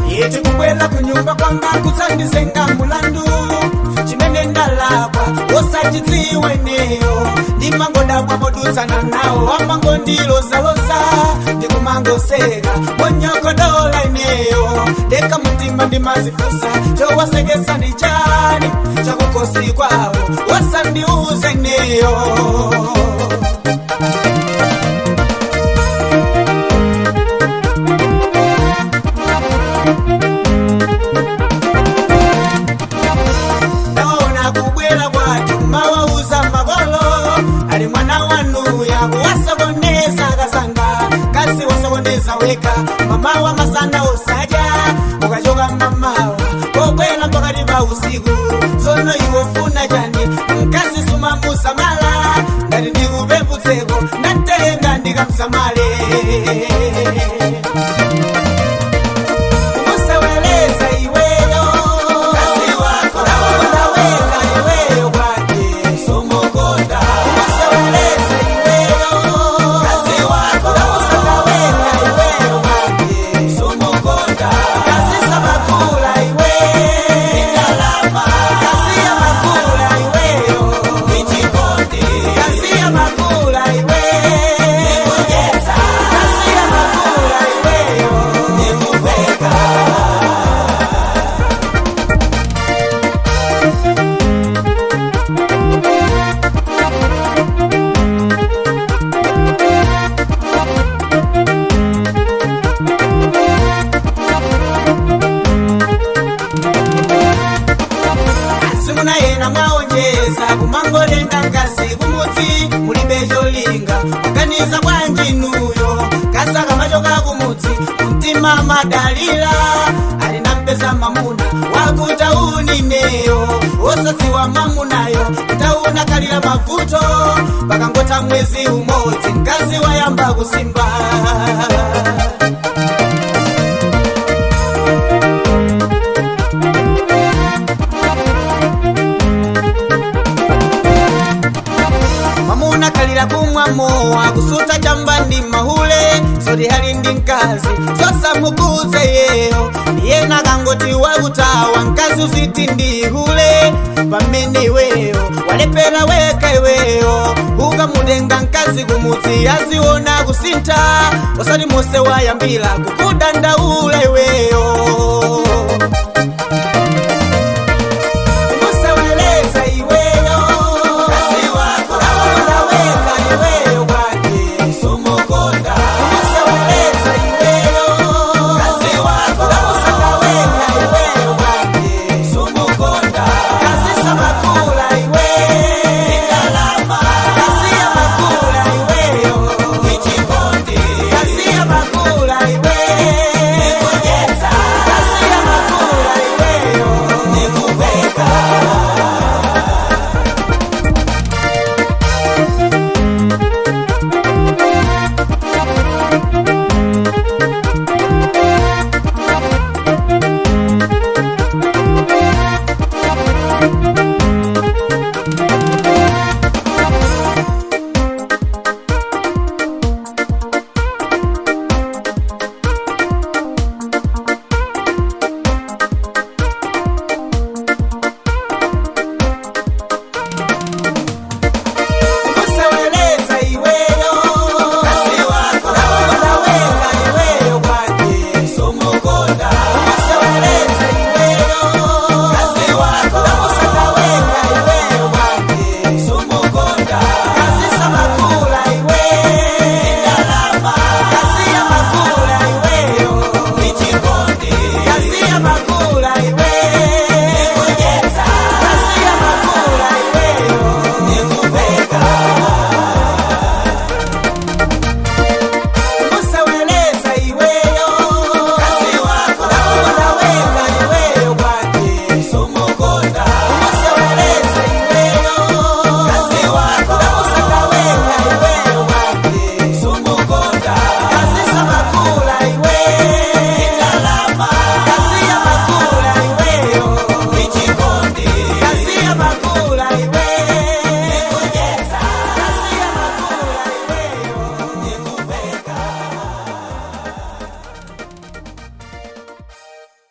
Yeti kubwela kunyumba kwanga kutsandizenga mulandu chimene ndalakwa wosachidziweneyo ndimangodabwa podutsana nawo amangondilozaloza ndikumangoseka monyokodola ineyo ndeka mutima ndimazifusa chowasekesa ndi chani chakukosi kwawo wasandiuze ineyo. Ndaona kubwera kwati kumawauza makolo ali mwana wanu yakuwasokoneza kasanga kasi wasokoneza weka mamawa masana osaja ukachoka mamawa kobwera pakati pa usiku tsono iwe ufuna chani mkazi sumamusamala ngati ndikupeputseko ndatenga ndikamsamale. Umuseweleza iweyo kazi wako naweka iweyo kwake somokonda. Umuseweleza iweyo kazi wako naweka iweyo kwake somokonda. Kazi samakula iwe indalama kazi ya makula iweyo ichikondi kazi ya makula iwe ikugeza kazi ya makula iweyo ikuveka. Simunayena mwaonjeza kumangolenda ngazi kumudzi mulibe cholinga kuganiza bwanjinuyo kasaka machoka kumudzi mtima madalila ali nampeza mamuna wakutauni neyo osadziwa mamunayo kutauna kalira mavuto pakangota mwezi umodzi mkazi wayamba kusimba. Mamuna kalira kumwa mowa kusuta chamba ndi mahule soti hali ndi mkazi zosamukuze yeyo ndiyena kangoti wakutawa mkazi uziti ndi hule pamene iweyo walepera weka iweyo ukamutenga mkazi kumudzi aziona kusintha osati mose wayambira kukudandaula.